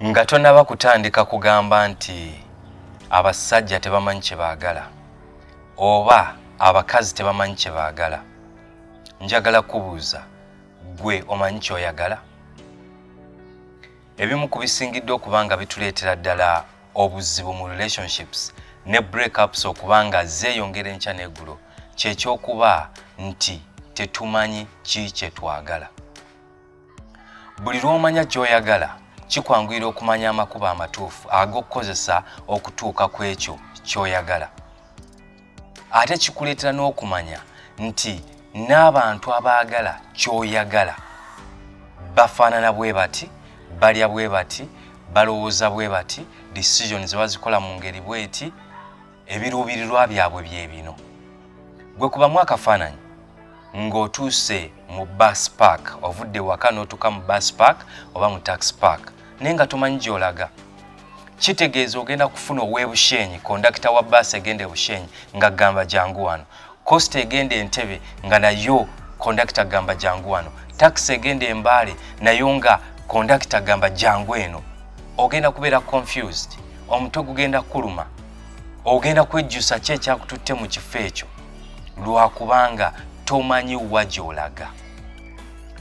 Nga tonaba kutandika kugamba nti abasajja tebamanyi kye baagala oba abakazi tebamanyi kye baagala, njagala kubuuza, gwe omanyi ky'oyagala? Ebimu ku bisingidde okuba nga bituleetera ddala obuzibu mu relationships ne breakups okuba nga zeeyongera enkya n'eggulo kyekyokuba nti tetumanyi ki kye twagala. Buli lw'omanya ky'oyagala kikwanguyira okumanya amakubo amatuufu ag'okukozesa okutuuka ku ekyo ky'oyagala. Ate kikuleetera n'okumanya nti n'abantu abaagala ky'oyagala bafaanana bwe bati, balya bwe bati, balowooza bwe bati, decisions bazikola mu ngeri bw'eti, ebiruubirirwa byabwe bye bino. Gwe kubamu akafaananyi ng'otuuse mu bus park, ovudde waka n'otuuka mu bus park oba mu taxi park, naye nga tomanyi gy'olaga. Kitegeeza ogenda kufuna ow'e Bushenyi, kondakita wa baasi egenda e Bushenyi nga gamba jangu wano, coaster egenda Entebbe nga nayo kondakita gamba jangu wano, takisi egenda e Mbale nayo nga kondakita gamba jangu eno. Ogenda kubeera confused, omutwe gugenda kuluma, ogenda kwejjusa ki ekyakututte mu kifo ekyo, lwakubanga tomanyi wa gy'olaga.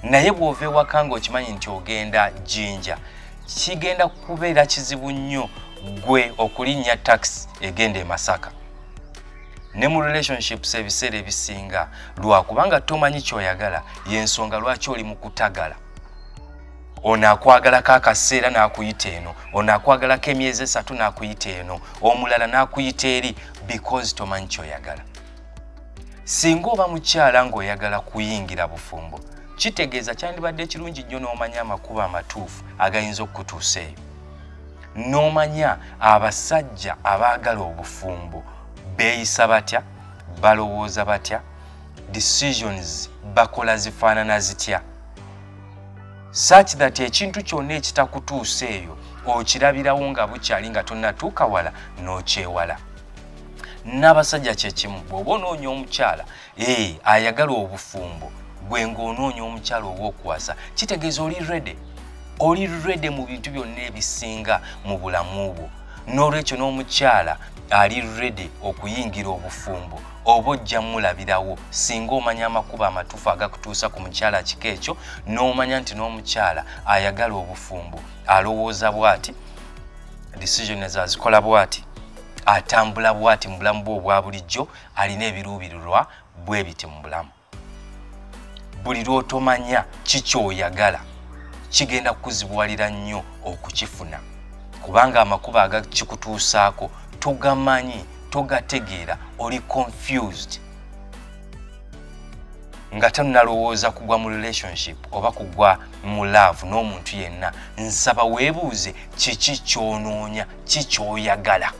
Naye bw'ova ewaka ng'okimanyi nti ogenda Jjinja, kigenda kubeera kizibu nnyo gwe okulinnya takisi egenda e Masaka. Ne mu relationships ebiseera ebisinga lwakubanga tomanyi ky'oyagala, y'ensonga lwaki oli mu kutagala. Ono akwagalako akaseera n'akuyita eno, ono akwagalako emyezi 3 n'akuyita eno, omulala n'akuyita eri, because tomanyi ky'oyagala. Singa oba mukyala ng'oyagala kuyingira bufumbo, kitegeeza kyandibadde kirungi nnyo n'omanya amakubo amatuufu agayinza okukutuusa eyo, n'omanya abasajja abaagala obufumbo beeyisa batya, balowooza batya, decisions bakola zifaanana zitya, such that ekintu kyonna ekitakutuusa eyo okirabirawo nga bukyali, nga tonnatuuka wala, n'okyewala. N'abasajja kyekimu, bw'oba onoonya omukyala ee ayagala obufumbo, gwe ng'onoonya omukyala ow'okuwasa, kitegeeza oli ready, oli ready mu bintu byonna ebisinga mu bulamu bwo. N'olwekyo n'omukyala ali ready okuyingira obufumbo oba ojja mulabirawo singa omanya amakubo amatuufu agakutuusa ku mukyala kika ekyo, n'omanya nti n'omukyala ayagala obufumbo alowooza bw'ati, decisions azikola bw'ati, atambula bw'ati mu bulamu bwe obwa bulijjo, alina ebiruubirirwa bwe biti mu bulamu. Buli lw'otomanya kikyoyagala kigenda kukuzibuwalira nnyo okukifuna, kubanga amakubo agakikutuusaako togamanyi, togategeera, oli confused. Nga tonnalowooza kugwa mu relationship oba kugwa mu love n'omuntu yenna, nsaba weebuuze kiki ky'onoonya, ki ky'oyagala.